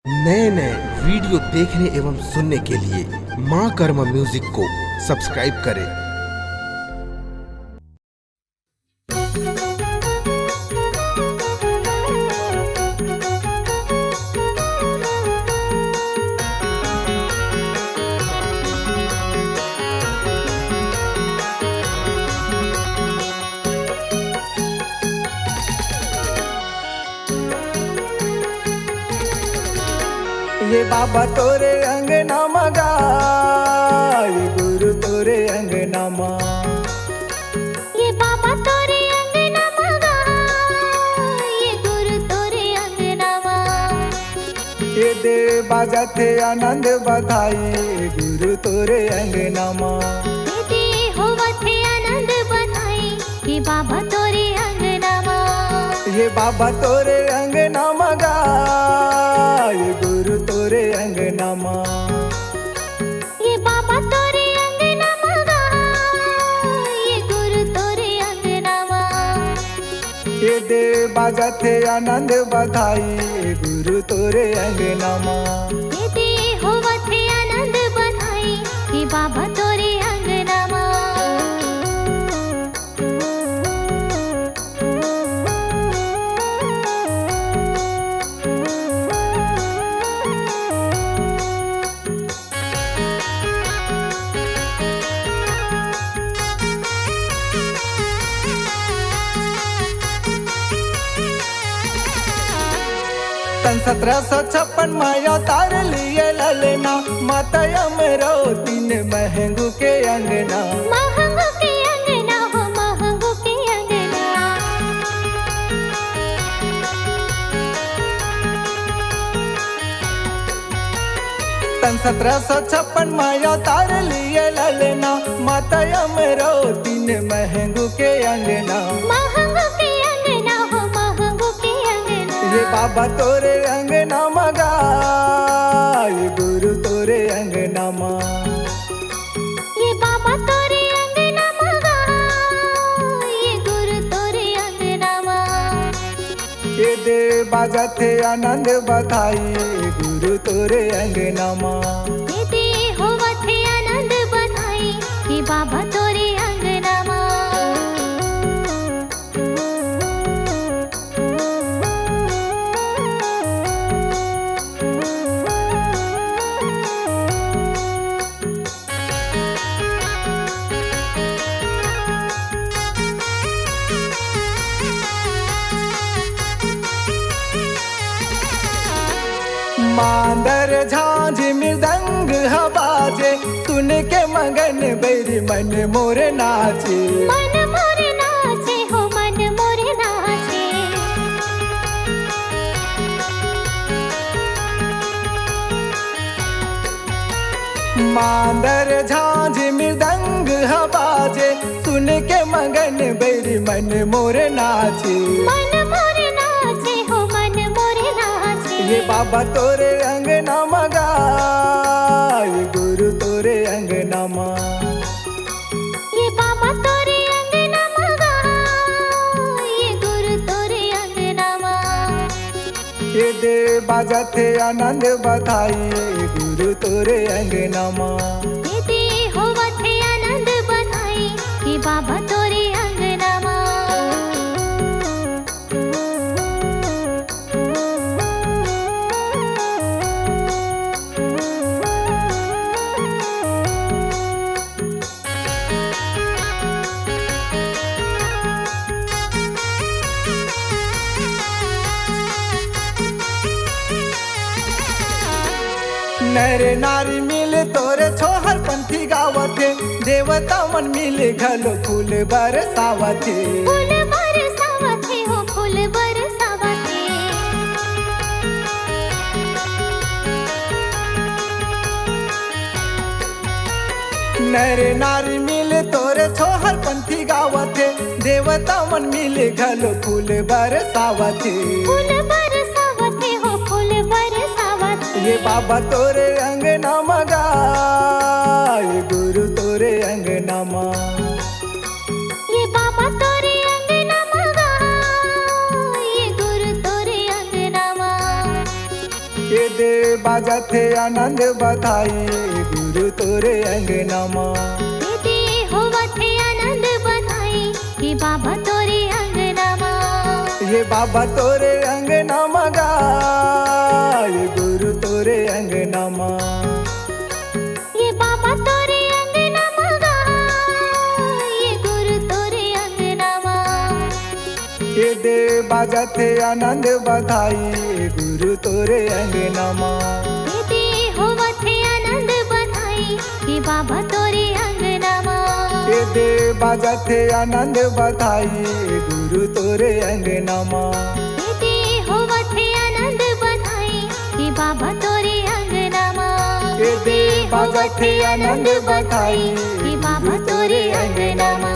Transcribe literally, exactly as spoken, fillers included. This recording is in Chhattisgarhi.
नए नए वीडियो देखने एवं सुनने के लिए माँ कर्मा म्यूजिक को सब्सक्राइब करें। ये बाबा तोरे अंगना म गा, ये गुरु तोरे अंगना म। ये बाबा तोरे अंगना म गा, ये गुरु तोरे अंगना म। ये दे बाजथे आनंद बधाई, ये गुरु तोरे अंगना म। ये दे होवथे आनंद बधाई, ये बाबा तोरे अंगना म। ये बाबा तोरे अंगना म गा, ये गुरु तोरे अंगना म। ये बाबा तोरे अंगना म गा, ये गुरु तोरे अंगना म। ये दे बाजथे आनंद बधाई, ये गुरु तोरे अंगना म। ये दे होवथे आनंद बधाई, ये बाबा तोरे अंगना म। सन सत्रह सौ छप्पन म अवतार लिए ललना, माता अमरावती ने महंगू के अंगना। महंगू के अंगना हो, महंगू के अंगना। सन सत्रह सौ छप्पन म अवतार लिए ललना, माता अमरावती ने महंगू के अंगना। महंगू के अंगना हो, महंगू के अंगना। ये बाबा तोरे अंगना म गा, ये गुरु तोरे अंगना म। ये बाबा तोरे अंगना म गा, ये गुरु तोरे अंगना म। ये दे बाजथे आनंद बधाई, ये गुरु तोरे अंगना म। ये दे होवथे आनंद बधाई, ये बाबा तोरे अंगना म। मांदर झांझ मृदंग ह बाजे, सुन के मगन बैरी मन मोर नाचे। मन मोर नाचे हो, मन मोर नाचे। मांदर झांझ मृदंग ह बाजे, सुन के मगन बैरी मन मोर नाचे। मन मोर नाचे हो, मन मोर नाचे। ये बाबा तोरे अंगना म गा, ये गुरु तोरे अंगना म। ये बाबा तोरे अंगना म गा, ये गुरु तोरे अंगना म। ये दे बाजथे आनंद बधाई, गुरु तोरे अंगना म। ये दे होवथे आनंद बधाई, ये बाबा तोरे अंगना म। नर नारी मिल तोरे छोहर पंथी गावथे, देवता मन मिल घलो फूल बरसावथे। फूल बरसावथे हो, फूल बरसावथे। नर नारी मिल तोरे छोहर पंथी गावथे, देवता मन मिल घलो फूल बरसावथे। फूल बरसावथे हो, फूल बरसावथे। ये बाबा तोरे अंगना म गा, ये गुरु तोरे अंगना म। ये बाबा तोरे अंगना म गा, ये गुरु तोरे अंगना म। ये बाजत हे आनंद बधाई गुरु तोरे अंगना मा। दे होवत हे आनंद बधाई हे बाबा तोरे अंगना मा। ये बाबा तोरे अंगना मा गा, ये गुरु तोरे अंगना मा। ये बाबा तोरे अंगना मा गा, ये गुरु तोरे अंगना मा। ये दे बाजत हे आनंद बधाई गुरु तोरे अंगना मा। दे होवत हे आनंद बधाई हे बाबा तोरे अंगना मा। ये दे बाजत हे आनंद बधाई गुरु तोरे अंगना मा। दे होवत हे आनंद बधाई हे बाबा तोरे अंगना मा। ये दे बाजत हे आनंद बधाई हे बाबा तोरे अंगना मा।